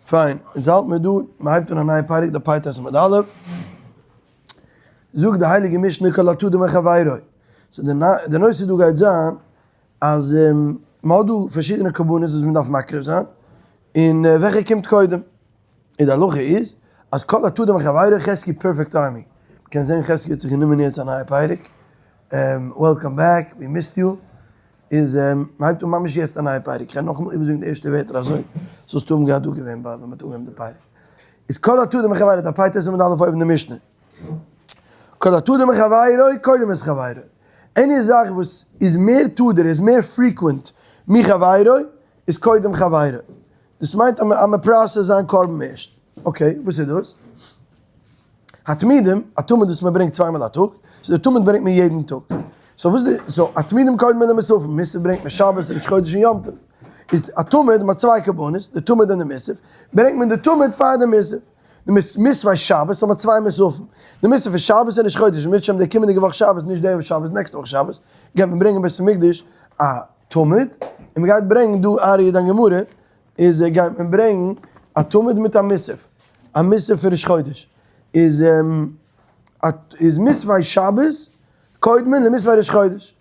פיין, אונז האלט מיר דא, מען הייבט אן א נייע פרק דף פ"ט עמוד א', זאגט די הייליגע משנה כל התדיר מחבירו, so די נושא דא גייט זיין אז מען האט דא פארשידענע קרבנות וואס מען דארף מקריב זיין, און וועלכע קומט קודם, און די הלכה איז אז כל התדיר מחבירו חזקי perfect timing, מען קען זען חזקי האט זיך גענומען יעצט א נייע פרק, welcome back, we missed you. איז מ'הייבט אן ממש יעצט א נייע פרק, איך גיי נאכאמאל איבערזאגן די ערשטע ווערטער אזוי זאלסטו האבן געהאט דא געווען ביי ווען מ'האט אנגעהויבן די פרק. איז כל התדיר מחבירו דף פ"ט עמוד א' אויבן די משנה. כל התדיר מחבירו קודם את חברו. any זאך וואס איז מער תדיר איז מער frequent מחבירו איז קודם חברו. דאס מיינט אז מען process זיין קרבן ערשט. okay, וואס איז דאס? התמידים, א תמיד וואס מען ברענגט צוויי מאל א טאג, so די תמיד ברענגט מען יעדן טאג. so וואס די, so התמידים קודמין למוספים, מוסף ברענגט מען שבת, ראש חודש און יום טוב. איז א תמיד, מען האט צוויי קרבנות, די תמיד און די מוסף, ברענגט מען די תמיד פאר די מוסף. די מוספי שבת האט מען צוויי מוספים. די מוסף פון שבת און ראש חודש, אם ירצה השם די קומענדיגע וואך שבת, נישט די שבת, נעקסטע וואך שבת, גייט מען ברענגען בית המקדש א תמיד, און מען גייט ברענגן דא אריה דיין גמרא, איז גייט מען ברענגן א תמיד מיט א מוסף, א מוסף פון ראש חודש, איז איז מוספי שבת קודמין למוספי ראש חודש,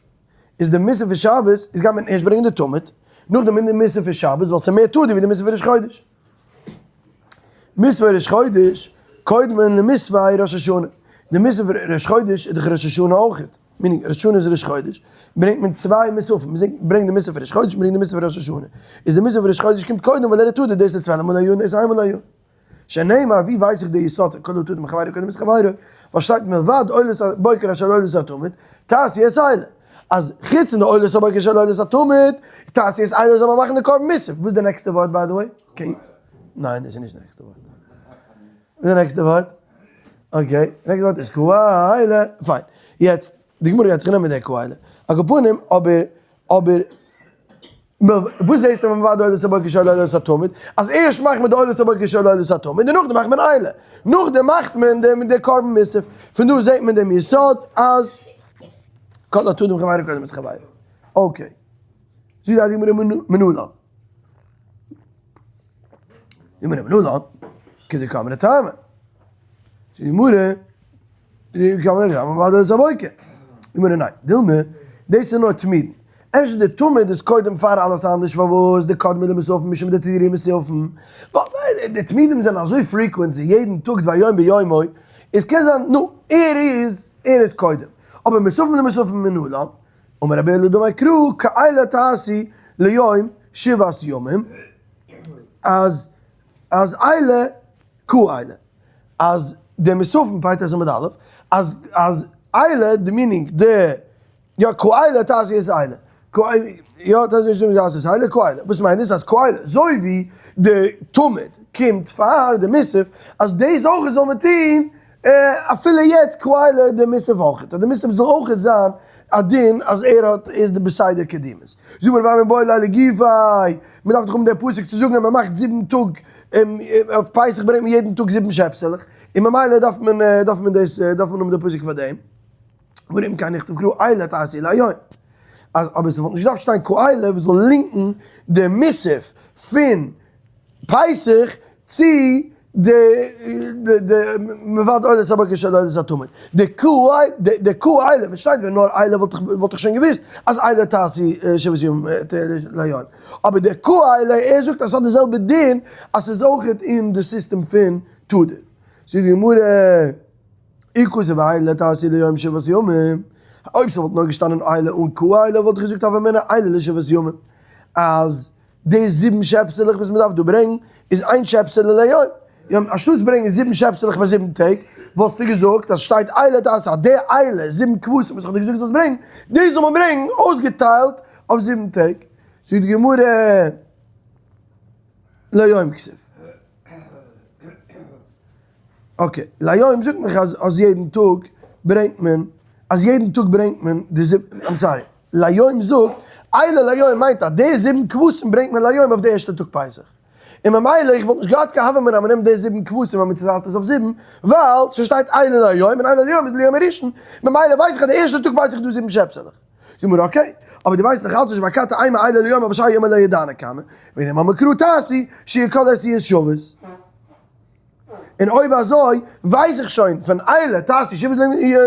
איז די מוסף פון שבת איז גייט מען ערשט ברענגען די תמיד, נאכדעם אין די מוסף פון שבת ווייל ס'איז מער תדיר ווי די מוסף פון ראש חודש. מוספי ראש חודש קודמין למוספי ראש השנה, די מוסף ראש חודש איז דאך ראש השנה אויכעט. meaning ראש השנה איז ראש חודש, ברענגט מען צוויי מוספים, מען זינגט ברענגט די מוסף ראש חודש, ברענגט די מוסף ראש השנה, איז די מוסף ראש חודש קומט קודם ווייל ער איז תדיר, דאס איז צוויי מאל א יאר און דאס איז איינמאל א יאר. שנאמר ווי ווייס איך די יסוד כל התדיר מחבירו קודם את חברו, ווייל שטייט מלבד עולת הבוקר אשר עולת התמיד, תעשו את אלה, אז חוץ פון די עולת הבוקר אשר עולת התמיד, תעשו את אלה זאל מען מאכן די קרבן מוסף, וואס איז די נעקסטע ווארט by the way? ניין דאס איז נישט די נעקסטע ווארט. וואס איז די נעקסטע ווארט? okay, נעקסטע ווארט איז כאלה, פיין. יעצט, די גמרא גייט זיך נעמען די כאלה. על כל פנים, אבער, אבער, וואס זעסטו ווען מ'ווארט די עולת הבוקר של עולת התמיד? אז ערשט מאכט מען די עולת הבוקר של עולת התמיד, און נאכדעם מאכט מען אלה. נאכדעם מאכט מען דעם די קרבן מוסף. פון דא זעט מען דעם יסוד אז כל התדיר מחבירו קודם את חברו. okay. זאגט די גמרא מנלן. גמרא מנלן, כדקאמר טעמא. זאגט די גמרא, כדקאמר טעמא מלבד עולת הבוקר. גמרא ניין, דילמא, דאס איז נאר תמידין. אפשר די תמיד איז קודם פאר אלעס אנדערש פארוואס דקדמי למוספים משום דתדירי מוספים, ווייל די תמידים זענען אזוי frequent יעדן טאג דבר יום ביומו, איז קען זיין נו, ער איז ער איז קודם, אבער מוספים למוספים מנלן, אמר רבי אלעא דאמר קרא כאלה תעשו ליום שבעת ימים, אז אז אלה כאלה, אז די מוספים פ"ט עמוד א', אז אז אלה די meaning די יא כאלה תעשו את אלה, יא תעשו את אלה כאלה, וואס מיינט דאס אז כאלה אזוי ווי די תמיד קומט פאר די מוסף אז דאס אויך זאל מען טון אפילו יעצט כאלה די מוסף אויכעט, אז די מוסף זאל אויכעט זיין א דין אז ער האט איז די בסדר קדימות. זאג מיר ואמר מיבעי ליה לגופיה, מען דארף דאך האבן די פסוק צו זאגן אז מען מאכט זיבן טאג, אויף פסח ברענגט מען יעדן טאג זיבן שעפסעלעך, און ממילא דארף מען דארף מען דאס דארף מען האבן די פסוק פאר דעם. ואם כן נכתוב קרא אלה תעשו ליום. אז אבער ס'וואלט נישט געדארפט שטיין כאלה וואס זאל לינקן די מוסף פון פסח צו די די מלבד עולת הבוקר של עולת התמיד. די די כאלה ווען שטייט ווען נאר אלה וואלט איך וואלט איך שוין געוואוסט אז אלה תעשו שבעת ימים ליום. אבער די כאלה ער זאגט אז ס'האט די זעלבע דין אז ס'איז אויכעט אין די סיסטעם פון תדיר. זאגט די גמרא אי כתב אלה תעשו ליום שבעת ימים, אויב ס'וואלט נאר געשטאנען אלה אן כאלה וואלט איך געזאגט הוה אמינא אלה לשבעת ימים אז די זיבן שעפסעלעך וואס מ'דארף דא ברענגן איז איין שעפסעלע ליום, יום, אנשטאטס ברענגען זיבן שעפסעלעך פאר זיבן טעג, וואלסטו געזאגט אז שטייט אלה תעשו אז די אלה זיבן כבשים וואס איך האב דיר געזאגט זאלסט ברענגן, די זאל מען ברענגן אויסגעטיילט אויף זיבן טעג. זאגט די גמרא ליום כתיב. okay, ליום זאגט מיך אז אז יעדן טאג ברענגט מען, אז יעדן טאג ברענגט מען די זיבן, I'm sorry, ליום זאגט, אלה ליום מיינט אז די זיבן כבשים ברענגט מען ליום אויף די ערשטע טאג פסח. און ממילא איך וואלט נישט געהאט קיין הוה אמינא אז מ'נעמט די זיבן כבשים און מ'צעטיילט עס אויף זיבן, ווייל ס'שטייט אלה ליום און אלה ליום איז ליום הראשון, ממילא ווייס איך אז די ערשטע טאג פסח איז דא זיבן שעפסעלעך. זאג מיר okay, אבער דו ווייסט נאך אלץ נישט ואכתי אימא אלו ליום אבל שאר יומי לא ידענא כמה, וועגן דעם האבן מיר קרא תעשי שיהו כל העשיות שוות. און אויב אזוי ווייס איך שוין פון אלה תעשי שבעת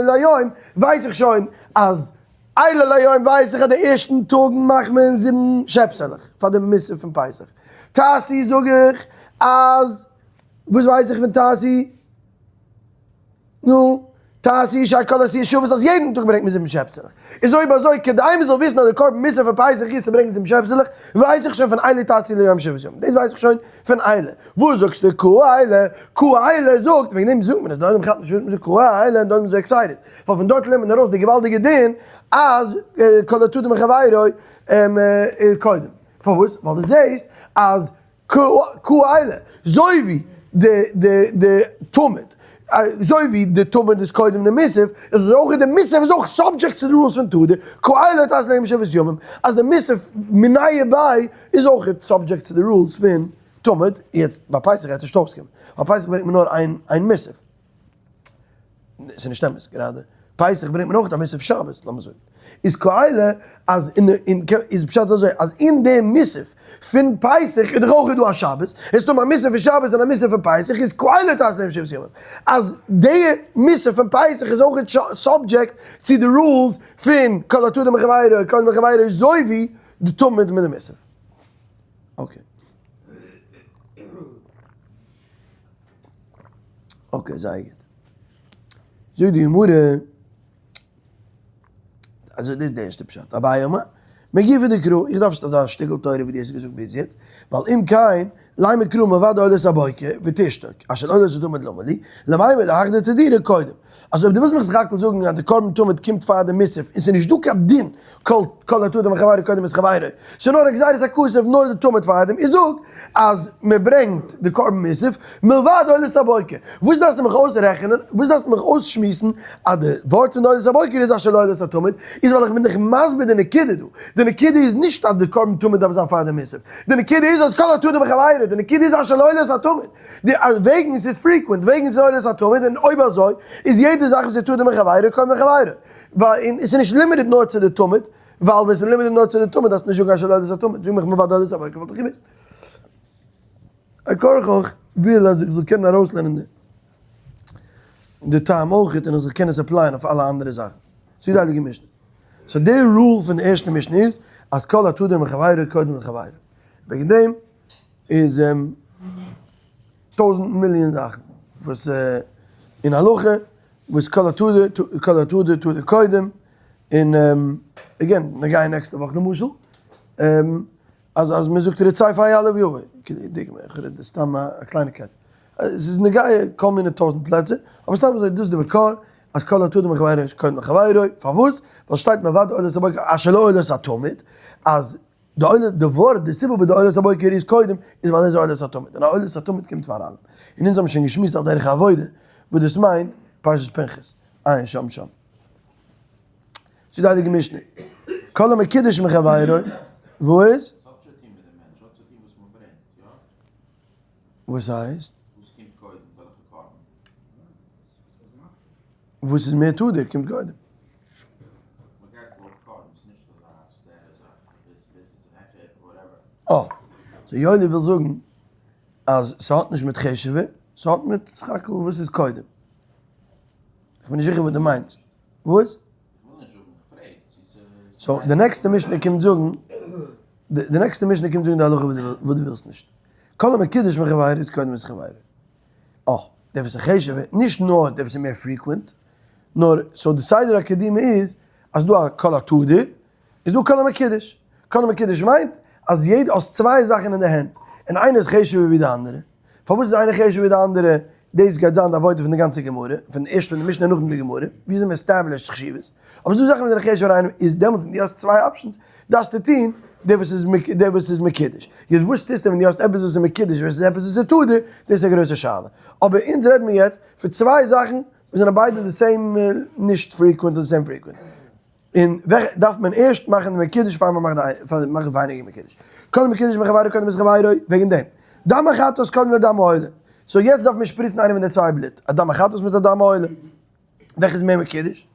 ליום ווייס איך שוין אז אלה ליום ווייס איך אז די ערשטן טאג מאכט מען זיבן שעפסעלעך פאר די מוסף פון פסח. תעשי זאג איך אז וואס ווייס איך פון תעשי? נו, תעשי שיהו כל העשיות שוות אז יעדן טאג ברענגט מען זיבן שעפסעלעך. איז אויב אזוי כדי מען זאל וויסן אז די קרבן מוסף פון פסח איז צו ברענגען זיבן שעפסעלעך, ווייס איך שוין פון אלה תעשי ליום שבעת ימים. דאס ווייס איך שוין פון אלה. וואס זאגסטו כאלה? כאלה זאגט, וועגן דעם זאגט מען עס, די עולם כאפט נישט וואס מען זאגט כאלה און די עולם איז excited. ווייל פון דארט לערנט מען ארויס די געוואלדיגע דין אז כל התדיר מחבירו קודם. פארוואס? ווייל דו זעסט אז כאלה, זוי ווי די די די תמיד, זוי ווי די תמיד איז קודם די מוסף, איז אויך די מוסף איז אויך subject צו די rules פון תדיר, כאלה תעשה ליום שבעת ימים, אז די מוסף מיניה וביה איז אויך subject צו די rules פון תמיד, יעצט ביי פסח גייט עס נישט אויסקומען, ווייל פסח ברענגט מען נאר איין איין מוסף. ס'איז נישט אמת גראדע, פסח ברענגט מען אויך א מוסף שבת, לאמיר זאגן. איז כאלה אז אין אין איז פשט אזוי אז אין די מוסף פון פסח איז דאך אויך דא א שבת, עס איז דא א מוסף פון שבת און א מוסף פון פסח, איז כאלה תעשה ליום שבעת ימים. אז די מוסף פון פסח איז אויך subject צו די rules פון כל התדיר מחבירו קודם לחבירו אזוי ווי די תמיד מיט די מוסף. Okay. Okay, זייער גוט. זאגט די גמרא, אזוי דאס איז די ערשטע פשט, אביי אמר, מגופא דקרא, איך דארף נישט אזא שטיקל תורה ווי דו האסט געזאגט ביז יעצט, ווייל אם כן, לימא קרא מלבד עולת הבוקר ותשתוק, אשר עולת התמיד למה לי, למימר להך דתדירא קודם. אז אויב דו ווילסט מיך סך הכל זאגן אז די קרבן תמיד קומט פאר די מוסף און ס'איז נישט דא קיין דין כל כל התדיר מחבירו קודם את חבירו, ס'איז נאר א גזירת הכתוב נאר די תמיד פאר דעם, איז זאג אז מען ברענגט די קרבן מוסף מלבד עולת הבוקר, וואס דארפסטו מיך אויסרעכענען, וואס דארפסטו מיך אויסשמועסן אז די ווארט פון עולת הבוקר איז אשר לעולת התמיד, איז ווייל איך בין דיך מסביר די נקודה דא, די נקודה איז נישט אז די קרבן תמיד דארף זיין פאר די מוסף, די נקודה איז אז כל התדיר מחבירו, די נקודה איז אשר לעולת התמיד. די אז וועגן ס'איז frequent, וועגן ס'איז עולת התמיד, און אויב אזוי איז יעדע זאך וואס איז תדיר מחבירו קודם לחבירו. ווייל און עס איז נישט limited נאר צו די תמיד, ווייל ווען ס'איז limited נאר צו די תמיד דארפסטו נישט זאגן אשר לעולת התמיד, זאג מיך מלבד עולת הבוקר וואלט איך געוואוסט. על כרחך וויל אז איך זאל קענען ארויסלערנען די די טעם אויכעט און איך זאל קענען עס apply ען אויף אלע אנדערע זאכן. זאגט די הייליגע משנה. so די rule פון די ערשטע משנה איז אז כל התדיר מחבירו קודם לחבירו. וועגן דעם איז טויזנט מיליאן זאכן וואס אין הלכה וואס כל התדיר כל התדיר תדיר קודם און again נגיע נעקסטע וואך למשל אז אז מען זאגט רצי פאר יעלה ויבוא דוגמא איך רעד סתם א קלייניקייט עס איז נוגע כל מיני טויזנט פלעצער אבער סתם אזוי דאס איז די מקור אז כל התדיר מחבירו קודם לחבירו פארוואס ווייל שטייט מלבד עולת הבוקר אשר לעולת התמיד אז די עולה, די ווארט, די סיבה וואס די עולת הבוקר איז קודם, איז ווייל עס איז עולת התמיד, און א עולת התמיד קומט פאר אלעם. און אונז האבן שוין געשמועסט על דרך העבודה וואס דאס מיינט, פרשת פנחס, עיין שם שם. צו די הייליגע משנה, כל המקודש מחבירו, וואו איז? וואס הייסט? וואס איז מער תדיר קומט קודם. אה, so יואלי וויל זאגן אז ס'האט נישט מיט חשוב'ע, ס'האט מיט סך הכל וואס איז קודם. כ'בין נישט זיכער וואס דו מיינסט. וואס? so די נעקסטע משנה קומט זאגן, די נעקסטע משנה קומט זאגן די הלכה וואס דו ווילסט נישט. כל המקודש מחבירו איז קודם את חבירו. אה, דער וואס איז חשוב'ער, נישט נאר דער וואס איז מער frequent, נאר so די סדר הקדימה איז אז דא א כל התדיר, איז דא כל המקודש. כל המקודש מיינט אז יעדע, האסט צוויי זאכן אין די הענט, און איינער איז חשוב'ער ווי די אנדערע. פארוואס איז איינער חשוב'ער ווי די אנדערע? דאס גייט זיין די עבודה פון די גאנצע גמרא, פון ערשט פון די משנה נאכדעם די גמרא, ווי אזוי מען establish ט חשיבות. אבער ס'דא זאכן וואס זענען חשוב'ער איינער, איז דעמאלטס ווען דו האסט צוויי options, דארפסטו טון דער וואס איז דער וואס איז מקודש. יעצט וואס טוסטו ווען דו האסט עפעס וואס איז מקודש versus עפעס וואס איז תדיר, דאס איז א גרויסע שאלה. אבער אונז רעדן מיר יעצט פון צוויי זאכן וואס זענען ביידע די same נישט frequent אדער same frequent. און וועלכע דארף מען ערשט מאכן די מקודש פאר מען מאכט די פאר מען מאכט ווייניגער מקודש. כל המקודש מחבירו קודם את חבירו, וועגן דעם. דם החטאת קודם לדם העולה. so יעצט דארף מען שפריצן איינע פון די צוויי בלוט, א דם החטאת מיט א דם העולה. וועלכע איז מער מקודש?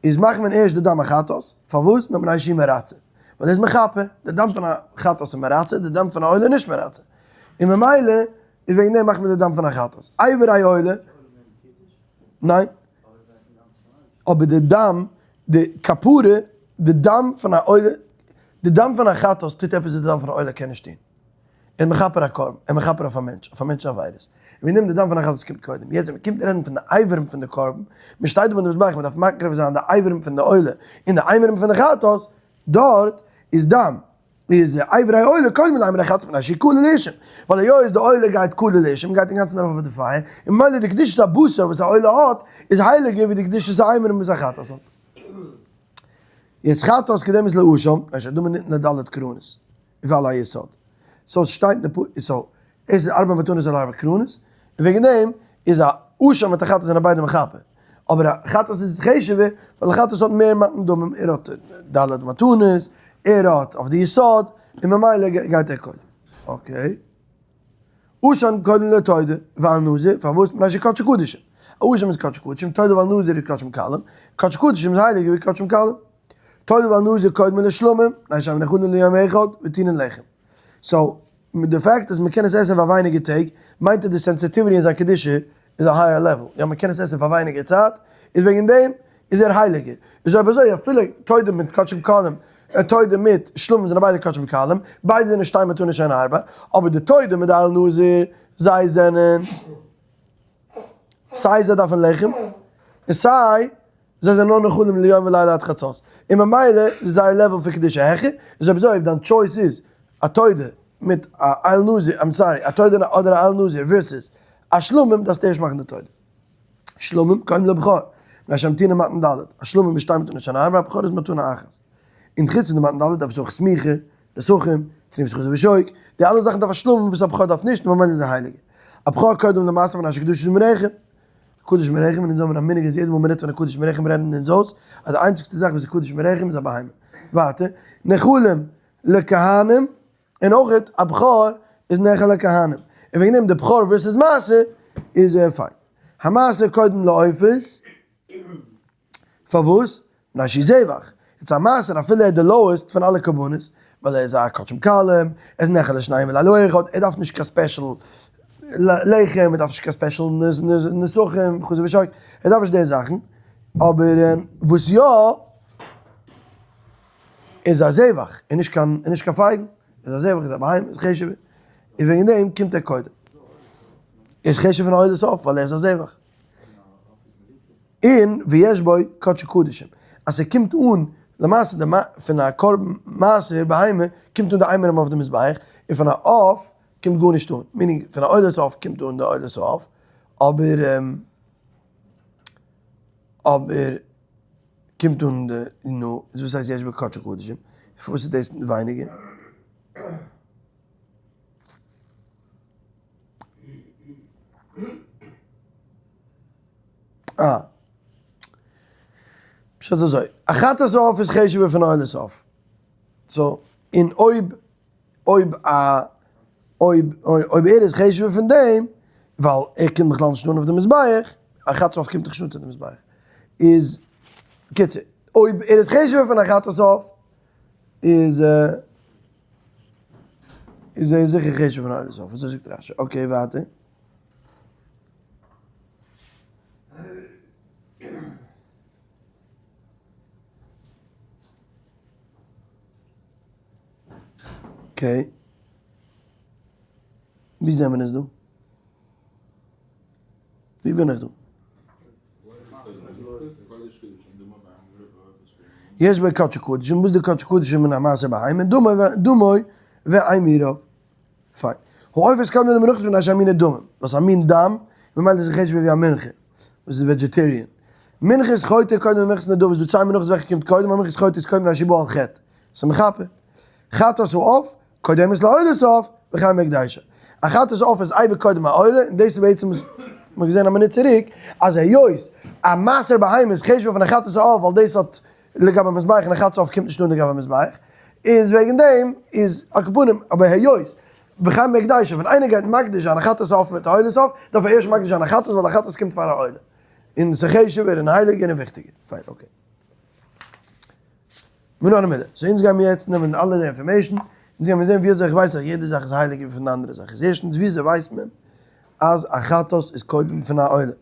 איז מאכט מען ערשט די דם החטאת, פארוואס? מפני שהיא מרצה, ווייל דאס איז מכפר, די דם פון א חטאת איז מרצה, די דם פון א עולה איז נישט מרצה, און ממילא איז וועגן דעם מאכט מען די דם פון א חטאת. אברי עולה, ניין, אבער די דם, די כפרה, די דם פון א עולה, די דם פון א חטאת טוט עפעס וואס די דם פון א עולה קען נישט טון. ער איז מכפר א קרבן, ער איז מכפר אויף א מענטש, אויף א מענטש'ס עבירות. און מיר נעמען די דם פון א חטאת קומט קודם. יעצט ווען מ'קומט רעדן פון די אברים פון די קרבן, מ'שטייט דא ביי די מזבח, מ'דארף מקריב זיין די אברים פון די עולה און די אימורים פון די חטאת, דארט איז דם, איז אברי עולה קודם לאימורי חטאת מפני שהוא כליל לאישים. ווייל היות די עולה גייט כליל לאישים, גייט אינגאנצן ארויף אויף די פייער, און ממילא די קדושת הבשר וואס א עולה האט, איז הייליגער ווי די קדושת האימורים וואס א חטאת האט. יעצט חטאת קודמת לאשם, מפני שהדמים ניתן לד' קרנות. ועל היסוד. so ס'שטייט אין די פ so עס איז ארבע מתנות על ארבע קרנות, און וועגן דעם איז א אשם מיט א חטאת זענען ביידע מכפר. אבער א חטאת איז חשוב'ער, ווייל א חטאת האט מער מתן דמים, ער האט ד' מתנות, ער האט אויף די יסוד, און ממילא גייט ער קודם. okay. אשם קודם לתודה ועל נזיר, פארוואס? מפני שקדשי קדשים. א אשם איז קדשי קדשים, תודה ועל נזיר איז קדשים קלים, קדשי קדשים איז הייליגער ווי קדשים קלים. תודה ועל נזיר קודמין לשלמים, מפני שהם נאכלין ליום אחד וטעונין לחם. so, מיט די fact אז מ'קען עס עסן פאר ווייניגער טעג, מיינט אז די sensitivity אין זיין קדושה איז א higher level. יא, מ'קען עס עסן פאר ווייניגער צייט, איז וועגן דעם איז ער הייליגער. איז אויב אזוי אפילו תודה מיט קדשים קלים, תודה מיט שלמים זענען ביידע קדשים קלים, ביידע זענען שתי מתנות שהן ארבע, אבער די תודה מיט די איל נזיר, זיי זענען סיי זיי דארפן לחם, און סיי זיי זענען נאר נאכלים ליום ולילה עד חצות, און ממילא איז זייער level פון קדושה העכער, איז אויב אזוי אויב דיין choice איז א תודה מיט א איל נזיר, I'm sorry, א תודה אדער א איל נזיר versus א שלמים דארפסטו ערשט מאכן די תודה. שלמים קודם לבכור, מפני שהמתינה מתן ד', א שלמים איז שתי מתנות שהן ארבע, א בכור איז מתנה אחת. און חוץ פון די מתן ד' דארף עס אויך סמיכה, נסכים, תנופת חזה ושוק, די אלע זאכן דארף א שלמים וואס א בכור דארף נישט, ממילא איז ער הייליגער. א בכור קודם למעשר מפני שקדושת מרחם. קדוש מרחם און אונז האבן א מנהג אז יעדע מאל מ'רעדט פון א קדוש מרחם רעדן אונז אויס אז די איינציגסטע זאך וואס איז קדוש מרחם איז א בהמה. ווייטער, נאכלים לכהנים, און אויך א בכור איז נאכל לכהנים. און וועגן דעם די בכור versus מעשר איז פיין. המעשר קודם לעופות. פארוואס? מפני שהוא זבח. יעצט א מעשר אפילו ער איז די lowest פון אלע קרבנות, ווייל ער איז א קדשים קלים, ער איז נאכל לשניים ולילה אחד, ער דארף נישט קיין special לחם, ער דארף נישט קיין special נסכים, חזה ושוק, ער דארף נישט די זאכן, אבער וואס יא, איז א זבח, און נישט קיין, נישט קיין פייגל, איז א זבח, איז א בהמה, איז חשוב'ער, און וועגן דעם קומט ער קודם. איז חשוב פון עולת עוף, ווייל ער איז א זבח. און ויש בו קדשי קדשים, אז ס'קומט אן למעשה די פון א קרבן מעשר בהמה קומט אן די אימורים אויף די מזבח, און פון א עוף קומט גארנישט אן, meaning פון א עולת עוף קומט אן די עולת עוף, אבער אבער קומט אן די, נו, איז וואס הייסט יש בו קדשי קדשים? פארוואס איז דאס ווייניגער? אה. פשט אזוי, א חטאת העוף איז חשוב'ער פון א עולת עוף. so, און אויב, אויב א, אויב, אויב ער איז חשוב'ער פון דעם, ווייל ער קומט בכלל נישט אן אויף די מזבח, א חטאת העוף קומט דאך נישט אן צו די מזבח, איז, קיצור, אויב ער איז חשוב'ער פון א חטאת העוף, איז, איז ער זיכער חשוב'ער פון א עולת עוף, אזוי זאגט רש"י. okay, ווייטער. okay. ווי זעמער אונז דא? ווי בין איך דא? יש בו קדשי קדשים, וואס איז די קדשי קדשים אין א מעשר בהמה? דמו ואימוריו. פיין. העופות קודמין למנחות מפני שהמין דמים, וואס א מין דם, ממילא איז עס חשוב'ער ווי א מנחה, וואס איז vegetarian. מנחת חוטא קודם למנחת נדבה, ס'דא צוויי מנחות וועלכע קומט קודם, א מנחת חוטא איז קודם מפני שבא על חטא, ס'איז מכפר. חטאת העוף, קודמת לעולת העוף, וכן בהקדשה. א חטאת העוף איז אייביג קודם א עולה, און דאס איז בעצם וואס מ'האט געזען א מינוט צוריק, אז היות א מעשר בהמה איז חשוב'ער פון א חטאת העוף ווייל דאס האט לגבי מזבח און א חטאת העוף קומט נישט אן לגבי מזבח, איז וועגן דעם איז על כל פנים, אבער היות וכן בהקדשה, ווען איינער גייט מקדיש זיין א חטאת העוף מיט א עולת עוף, דארף ער ערשט מקדיש זיין א חטאת ווייל א חטאת קומט פאר א עולה. און ס'איז חשוב'ער און הייליגער און וויכטיגער. פיין, okay. מנא הני מילי. So אונז גיימיר יעצט נעמען אלע די information, אונז גיימיר זען ווי אזוי איך ווייס אז יעדע זאך איז הייליגער פון די אנדערע זאך. איז ערשטנס ווי אזוי ווייסט מען אז א חטאת איז קודם פון א עולה?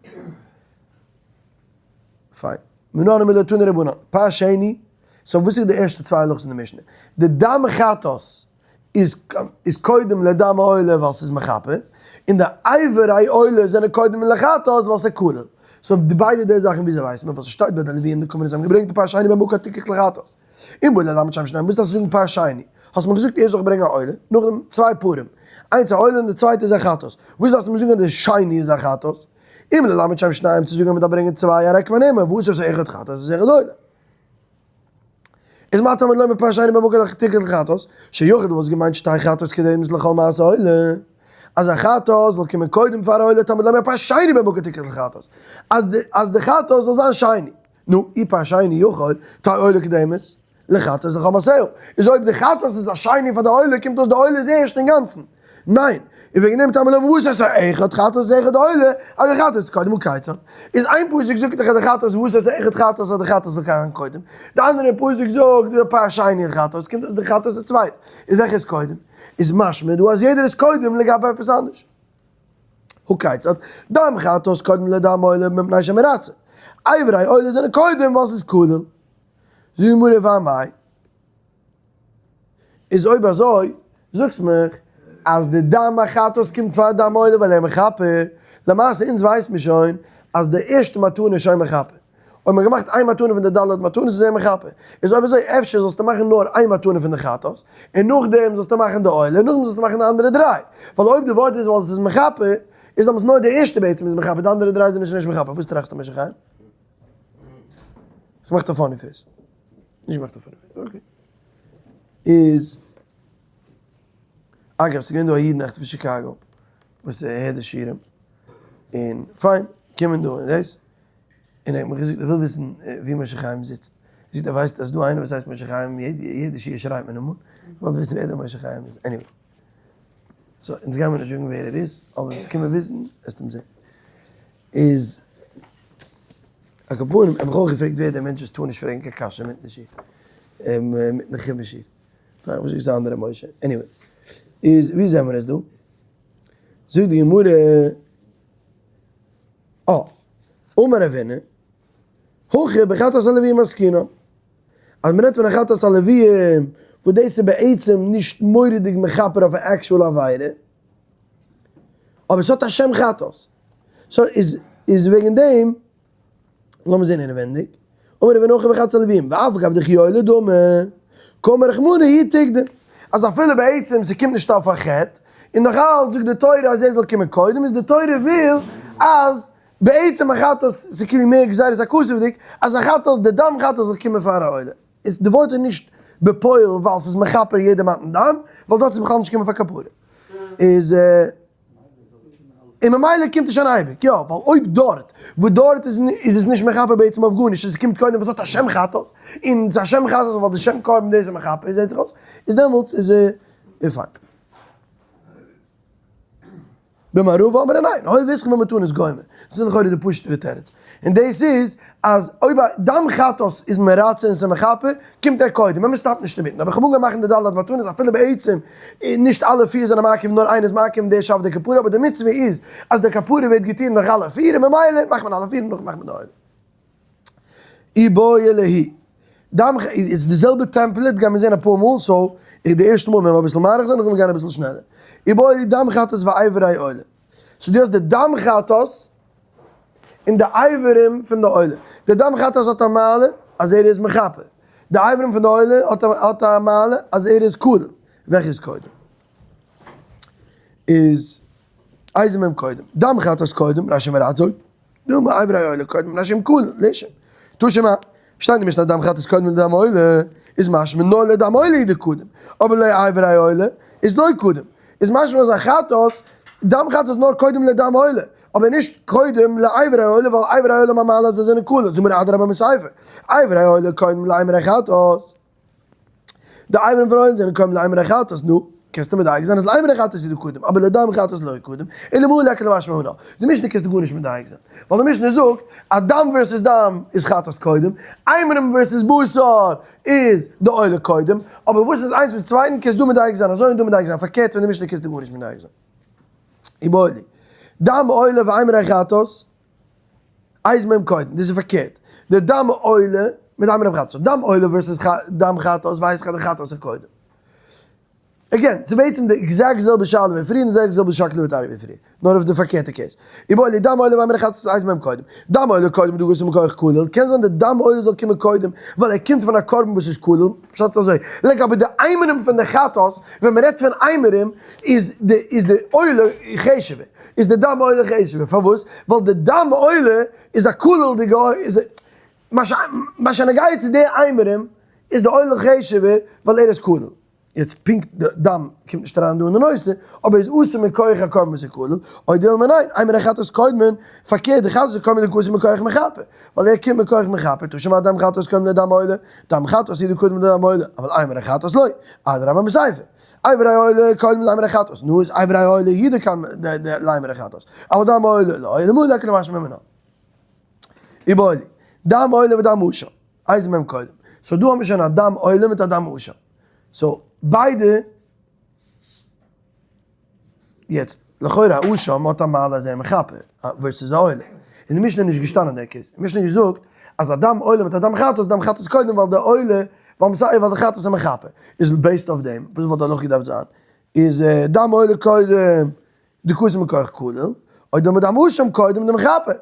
פיין. מנא הני מילי תנו רבנן. פר שני, so וואס איז די ערשטע צוויי הלכות אין די משנה? די דם חטאת איז איז קודם לדם העולה ווייל ס'איז מכפר, און די אברי עולה זענען קודם לחטאת ווייל ס'איז כולל. so די ביידע די זאכן וויאזוי ווייסט מען? ווייל ס'שטייט ביי די לוויים די קרבנות זיי האבן געברענגט די פר שני במקום תיקח לחטאת. אם בעי ללמד שם שניהם וואס דארפסטו זאגן פר שני? האסט מיר געזאגט ערשט זאל איך ברענגען א עולה, נאכדעם צוויי פרים, איינס א עולה און די צווייטע איז א חטאת. וואס דארפסטו מיר זאגן אז די שני איז א חטאת? אם ללמד שם שניהם צו זאגן אז מ'דארף ברענגען צוויי הרי כבר נאמר וואס איז אחד חטאת ואחד עולה. איז מה תלמוד לומר פר שני במקום תיקח לחטאת, שיחיד וואלסט געמיינט שתי חטאות קודמות לכל מעשה עולה, אז א חטאת זאל קומען קודם פאר עולה תלמוד לומר פר שני במקום תיקח לחטאת, אז די חטאת זאל זיין שני, נו, אי פר שני יכול, תהא עולה קודמת לחטאת לכל מעשיה, איז אויב די חטאת איז א שני פאר די עולה קומט אויס די עולה איז ערשט אינגאנצן, ניין, און וועגן דעם תלמוד לומר וואס עשה אחד חטאת אחד עולה, אז די חטאת איז קודם הא כיצד, איז איין פסוק זאגט דאך אז די חטאת וואס עשה אחד חטאת אז די חטאת זאל גיין קודם, די אנדערע פסוק זאגט די פר שני חטאת, קומט אויס די חטאת איז צווייט, איז וועלכע איז קודם? איז משמע דא אז יעדער איז קודם לגבי עפעס אנדערש. הא כיצד, דם חטאת קודם לדם עולה מפני שמרצה, אברי עולה זענען קודם ווייל ס'איז כולל. זאגט די גמרא ואמאי. איז אויב אזוי זאגסט מיך אז די דם החטאת קומט פאר דם עולה ווייל ער מכפר, למעשה אונז ווייסט מיר שוין אז די ערשטע מתנה איז שוין מכפר, אויב מ'האט געמאכט איין מתנה פון די ד' מתנות איז ער מכפר, איז אויב אזוי אפשר זאלסטו מאכן נאר איין מתנה פון די חטאת, און נאכדעם זאלסטו מאכן די עולה, און נאכדעם זאלסטו מאכן די אנדערע דריי, ווייל אויב די ווארט איז ווייל עס איז מכפר, איז דאמאלס נאר די ערשטע בעצם איז מכפר, די אנדערע דריי זענען שוין נישט מכפר, וואס טראכסטו משה חיים? ס'מאכט א funny face. נישט געמאכט א funny face, okay. איז, אגב, ס'איז געווען דא א איד נעכטן פון שיקאגא, וואס ער הערט די שיעורים, און פיין, קומען דא און דאס, און ער האט מיר געזאגט, איך וויל וויסן ווי משה חיים זיצט. זאגט ער, ווייסט אז ס'דא איינער וואס הייסט משה חיים, יעדע שיעור שרייט מען אים אן, איך וואלט וויסן ווער דער משה חיים איז, anyway. so, אונז גיימיר נישט זאגן ווער ער איז, אבער וועסט קומען וויסן, וועסטו אים זען. איז על כל פנים, האב איך אויך געפרעגט ווער דער מענטש וואס טאר נישט פרעגן קיין קשיא אינמיטן די שיעור, אינמיטן די חומש שיעור. פיין, וואס איז די אנדערע משה? anyway, איז ווי זעמער עס דא? זאגט די גמרא, אה, אמר רבינא, הכא בחטאת הלוויים עסקינן. אז מ'רעדט פון א חטאת הלוויים, וואס דאס איז בעצם נישט מורא'דיג מכפר אויף א actual עבירה, אבער ס'האט א שם חטאת. so איז איז וועגן דעם, לאמיר זען אינעווענדיג, אמר רבינא הכא בחטאת הלוויים, ואף על גב דכי עולה דמי, קאמר רחמנא היא תקדים, אז אפילו בעצם ס'קומט נישט אויף א חטא, און נאך אלץ זאגט די תורה אז ער זאל קומען קודם, איז די תורה וויל אז בעצם א חטאת, ס'איז כאילו מער גזירת הכתוב'דיג, אז א חטאת, די דם חטאת זאל קומען פאר א עולה. איז די ווארט איז נישט בפועל ווייל ס'איז מכפר יעדע מתן דם, ווייל דארט איז בכלל נישט געקומען פאר כפרה. איז און ממילא קומט עס שוין אייביג, יא, ווייל אויב דארט, וואו דארט איז איז עס נישט מכפר בעצם אויף גארנישט, עס קומט קודם וואס האט א שם חטאת, און ס'איז א שם חטאת ווייל די שם קרבן דאס איז מכפר, זעט זיך אויס, איז דעמאלטס איז ער פיין. במערבא אמרי ניין, הואיל ואיתכם במתנות גומר. דאס איז לכאורה די פשוט'ערע תירוץ. און דאס איז אז אויב א דם חטאת איז מרצה און ס'איז מכפר, קומט ער קודם, און מ'סטאפט נישט אינמיטן. אבער איך האב אנגעהויבן מאכן די ד' מתנות אפילו בעצם נישט אלע פיר זענען מעכב נאר איינער איז מעכב און דער שאפט די כפרה, אבער די מצוה איז אז די כפרה ווערט געטון דורך אלע פיר און ממילא מאכט מען אלע פיר און נאכדעם מאכט מען די עולה. איבעיא להו. דם ח איז די זעלבע template גיימיר זעהן אפאר מאל so איך די ערשטע מאל וועלן מיר אביסל מאריך זיין נאכדעם גיין אביסל שנעלער. איבעיא להו דם חטאת ואיברי עולה. so דו האסט די דם חטאת און די אברים פון די עולה. די דם חטאת האט א מעלה אז ער איז מכפר. די אברים פון די עולה האט א מעלה אז ער איז כולל. וועלכע איז קודם? איז איזה מהם קודם? דם חטאת קודם, רשי מרצה. דילמא אברי עולה קודם לשם כולו, לשם. תא שמע, שטייט אין משנה דם חטאת קודם לדם עולה, איז משמע נאר לדם עולה איז די קודם, אבער לאיברי עולה איז לא קודם. איז משמע אז א חטאת, דם חטאת איז נאר קודם לדם עולה, אבער נישט קודם לאיברי עולה, ווייל אברי עולה ממילא אז זיי זענען כלול, זאג מיר אדרבה מסיפא, אברי עולה קודם לאיברי חטאת. די אברים פון עולה זענען קודם לאיברי חטאת, נו. קענסטו מדייק זיין אז לאימורי חטאת איז דקודם, אבער לדם חטאת לא קודם, אלא מאי ליכא למשמע מינה. די משנה קענסטו גארנישט מדייק זיין, ווייל די משנה זאגט אז דם versus דם איז חטאת קודם, אימורים versus בשר איז די עולה קודם, אבער וואס איז איינס מיט צווייטן קענסטו דא מדייק זיין אזוי און דא מדייק זיין פארקערט פון די משנה קענסטו גארנישט מדייק זיין. איבעיא להו. דם עולה ואימורי חטאת איז מהם קודם, דאס איז פארקערט, די דם עולה מיט אימורי חטאת, דם עולה versus דם חטאת ווייס איך אז די חטאת איז קודם. again, ס'איז בעצם די exact זעלבע שאלה ווי פריער און די exact זעלבע שקלא וטריא ווי פריער, נאר אויף די פארקערטע case. איבעיא להו דם עולה ואימורי חטאת איז מהם קודם. דם עולה קודם דקאתי מכח כליל, קען זיין די דם עולה זאל קומען קודם ווייל ער קומט פון א קרבן וואס איז כליל, פשט איז אזוי, לגבי די אימורים פון די חטאת, ווען מ'רעדט פון אימורים איז די איז די עולה חשוב'ער, איז די דם עולה חשוב'ער, פארוואס? ווייל די דם עולה איז א כליל'דיגע איז מה שנוגע צו די אימורים איז די עולה חשוב'ער ווייל ער איז כליל. יעצט פונקט די דם קומט נישט אריין דא אין די נושא, אבער איז אסור מכח הקרבן וואס איז כליל, או דילמא ניין, אימורי חטאת קודמין, פארקערט די חטאת איז קודם דקאתי מכח מכפר, ווייל ער קומט מכח מכפר, תא שמע דם חטאת קודם לדם עולה, דם חטאת איז דקודם לדם עולה, אבל אימורי חטאת לא, אדרבה בסיפא, איברי עולה קודם לאימורי חטאת, נו איז איברי עולה הוא דקדם לאימורי חטאת, אבל דם עולה לא, אלא מאי ליכא למשמע מינה. איבעיא להו, דם עולה ודם אשם, איזה מהם קודם. so דא האבן מיר שוין א דם עולה מיט א דם אשם. so ביידע, יעצט, לכאורה א אשם האט א מעלה אז ער איז מכפר, versus א עולה. אין די משנה איז נישט געשטאנען דער case. די משנה האט געזאגט אז א דם עולה מיט א דם חטאת, דם חטאת קודם ווייל די עולה, ווייל די חטאת איז מכפר. איז based אויף דעם, וואס וואלט די הלכה געדארפט זיין? איז דם עולה קודם דקאתי מכח כליל, אדער מיט דם אשם קודם דמכפר.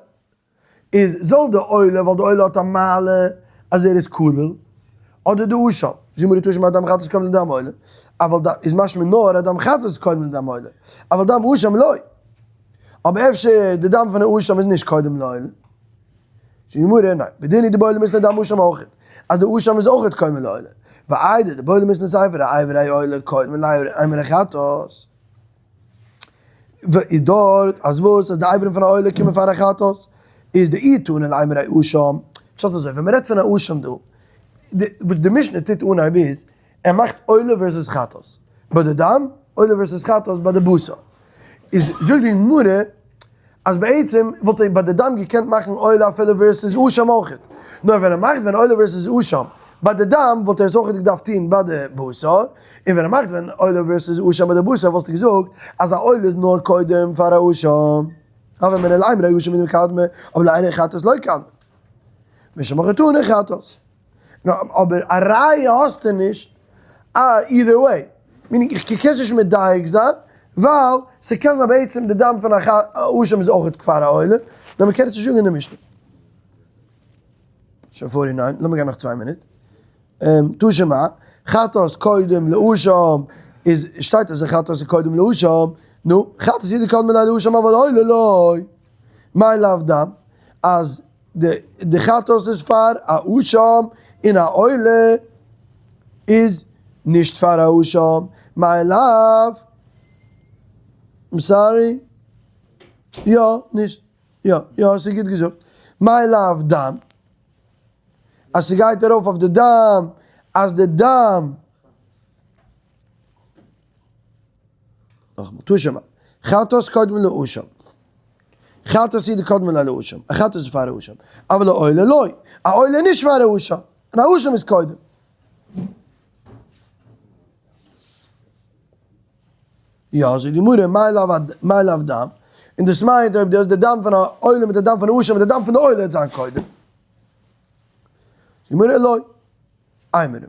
איז זאל די עולה, ווייל די עולה האט א מעלה אז ער איז כליל, אדער די אשם, זו מרי תא שמע דם חטאת קודם לדם עולה, אבל ד איז משמע נאר אז דם חטאת איז קודם לדם עולה, אבל דם אשם לא. אבער אפשר די דם פון די אשם איז נישט קודם לעולה. זאגט די גמרא, ניין, בדין הוא דבעי למיתני דם אשם אויכעט, אז די אשם איז אויכעט קודם לעולה, ואיידי דבעי למיתני סיפא דאיברי עולה קודם לאימורי חטאת. איז דארט אז וואס אז די אברים פון א עולה קומען פאר א חטאת איז דאי תנא לאימורי אשם, פשט אזוי ווען מ'רעדט פון א אשם דא, וואס די משנה טוט אנהייב איז ער מאכט עולה versus חטאת ביי די דם, עולה versus חטאת ביי די בשר, איז זאגט די גמרא אז בעצם וואלט ער ביי די דם געקענט מאכן עולה אפילו versus אשם אויכעט, נאר ווען ער מאכט ווען עולה versus אשם ביי די דם וואלט ער עס אויכעט געדארפט טון ביי די בשר, און ווען ער מאכט ווען עולה versus אשם ביי די בשר וואלסטו געזאגט אז א עולה איז נאר קודם פאר א אשם, הוה אמינא לאימורי אשם הוא דקדמי, אבער לאימורי חטאת לא קדמי. משום הכי תני חטאת. נו, אבער א ראיה האסטו נישט either way. meaning איך קען נישט מדייק זיין, ווייל ס'קען זיין בעצם די דם פון א אשם איז אויך כפר העולה, נאר מ'קען עס נישט זאגן אין די משנה. שוין 49, לאמיר גיין נאך צוויי מינוט. תא שמע, חטאת קודם לאשם, איז שטייט אז חטאת איז קודם לאשם, נו, חטאת איז קודם לאשם אבל עולה לא. מאי לאו דם, אז די חטאת איז פאר א אשם און א עולה איז נישט פאר א אשם, מאי לאו, I'm sorry, יא, נישט, יא, יא, ס'איז גוט געזאגט, מאי לאו דם, אז ס'גייט ארויף אויף די דם, אז די דם. נאכאמאל, תא שמע, חטאת קודם לאשם, חטאת איז דקודם לאשם, א חטאת איז פאר אשם, אבל לעולה לא, א עולה איז נישט פאר אשם, און א אשם איז קודם. יא, זאגט די גמרא, מאי לאו דם, און דאס מיינט אויב דו האסט די דם פון א עולה מיט די דם פון אשם, די דם פון די עולה וועט זיין קודם. זאגט די גמרא, לא, אימורים.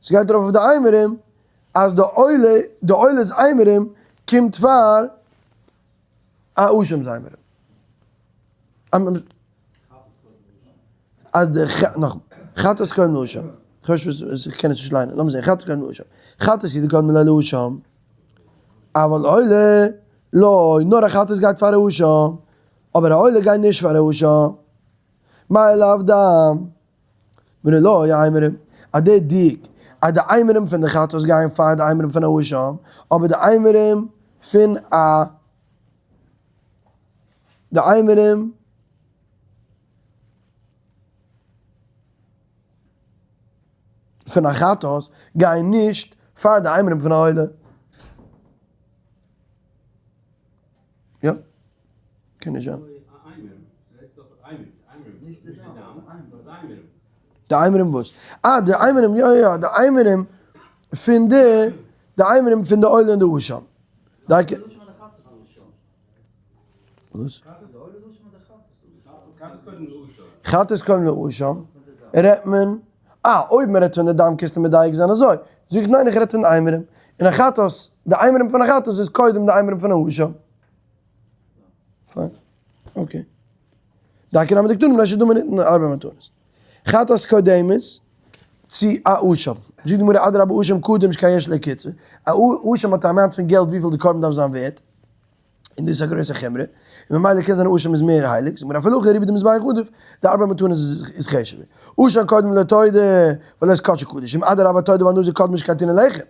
ס'גייט ארויף אויף די אימורים אז די עולה, די עולה'ס אימורים קומט פאר א אשם'ס אימורים. אז די ח, נאכאמאל, חטאת קודם לאשם, כ'ווייס נישט וואס, איך קען עס נישט ליינען, לאמיר זען, חטאת קודם לאשם, חטאת איז די קודם לאשם, אבל עולה לא, נאר א חטאת גייט פאר א אשם, אבער א עולה גייט נישט פאר א אשם, מאי לאו דם. ולא אימורים, אז די דיוק אז די אימורים פון די חטאת גייען פאר די אימורים פון א אשם, אבער די אימורים פון א די אימורים פון א חטאת גייען נישט פאר די אימורים פון א עולה. קען נישט זיין. די אימורים וואס? אה די אימורים יא יא יא די אימורים פון די די אימורים פון די עולה און די אשם. וואס? חטאת קודם לאשם רעדט מען אה אויב מען רעדט פון די דם קענסטו מדייק זיין אזוי זאג איך ניין איך רעד פון די אימורים און א חטאת די אימורים פון א חטאת איז קודם די אימורים פון א אשם. פיין. okay. דאקער נאמען דקתנים רישא דמי ניתן ארבע מתנות. חטאת קודמת צו א אשם. זאגט די גמרא אדרבה אשם קודם שכן יש לו קצבה. א אשם האט א amount פון געלט וויפיל די קרבן דארף זיין ווערט. און דאס איז א גרויסע חומרא. און ממילא קען זיין א אשם איז מער הייליג. זאגט די גמרא אפילו הכי רובא דמזבח עדיף. די ארבע מתנות איז חשוב'ער. אשם קודם לתודה ווייל עס איז קדשי קדשים. אדרבה תודה והנזיר קודם שכן טעונין לחם.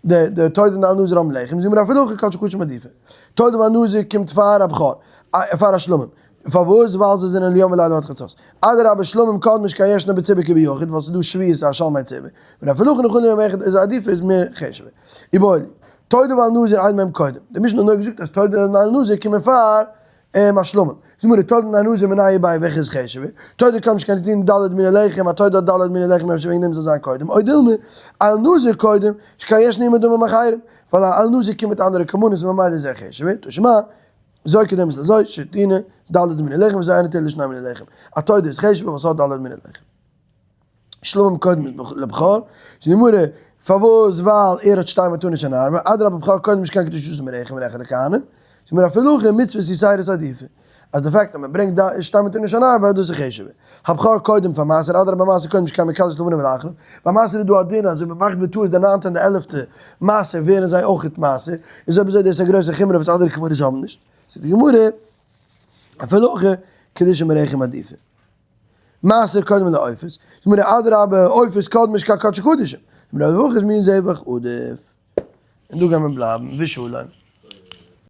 די די תודה און די נזיר האבן לחם, זאגן מיר אפילו הכי קדשי קדשים עדיפא. תודה והנזיר קומט פאר א בכור, פאר א שלמים. פארוואס? ווייל זיי זענען ליום ולילה עד חצות. אדרבה שלמים קדמש קיין ישנה בציבור כביחיד, ווייל ס'איז דא שביעות א שלמי ציבור. און אפילו הכי נכון ליום אחד איז עדיפא איז מער חשוב'ער. איבעיא להו. תודה והנזיר אין מהם קודם. די משנה האט נאר געזאגט אז תודה און הנזיר קומען פאר אים א שלמים. זאג מיר, תודה הנזיר מנין ביי וועלכע איז חשוב'ער? תודה קודם שכן תתן ד' מיני לחם, א תודה האט ד' מיני לחם אפשר וועגן דעם זאל זיין קודם, או דילמא, איל נזיר קודם, שכן יש נעימה דומה מאחרים, ווייל א איל נזיר קומט מיט אנדערע קרבנות און ממילא איז ער חשוב'ער, תא שמע, זוי קודם לזוי, שתינה ד' מיני לחם וזו אינה תלא שני מיני לחם. א תודה איז חשוב'ער ווייל ס'האט ד' מיני לחם. שלמים קודם לבכור, זאגט די גמרא, פארוואס ווייל ער האט שתי מתנות שהן ארבע, אדרבה בכור קודם שכן קדושתו מרחם ורחם לכהנים, זאגט די גמרא אפילו הכי מצוות יתירות עדיפא, אז די fact אז מען ברענגט שתי מתנות שהן ארבע דאס איז חשוב'ער, הבכור קודם פאר מעשר אדרבה מעשר קודם שכן מקדש לבנה ולאחריו, ביי מעשר איז דא א דין אז אויב מען מאכט בטעות די ניינטע און די עלעפטע מעשר ווערן זיי אויכעט מעשר, איז אויב אזוי דאס איז א גרויסע חומרא וואס אנדערע קרבנות האבן נישט, זאגט די גמרא אפילו הכי קדושה מרחם עדיפא. מעשר קודם לעופות, זאגט מיר אדרבה עופות קודם שכן קדשי קדשים, זאגט מיר אדרבה מין זבח עדיף. און דא גייען מיר בלייבן, ושלום.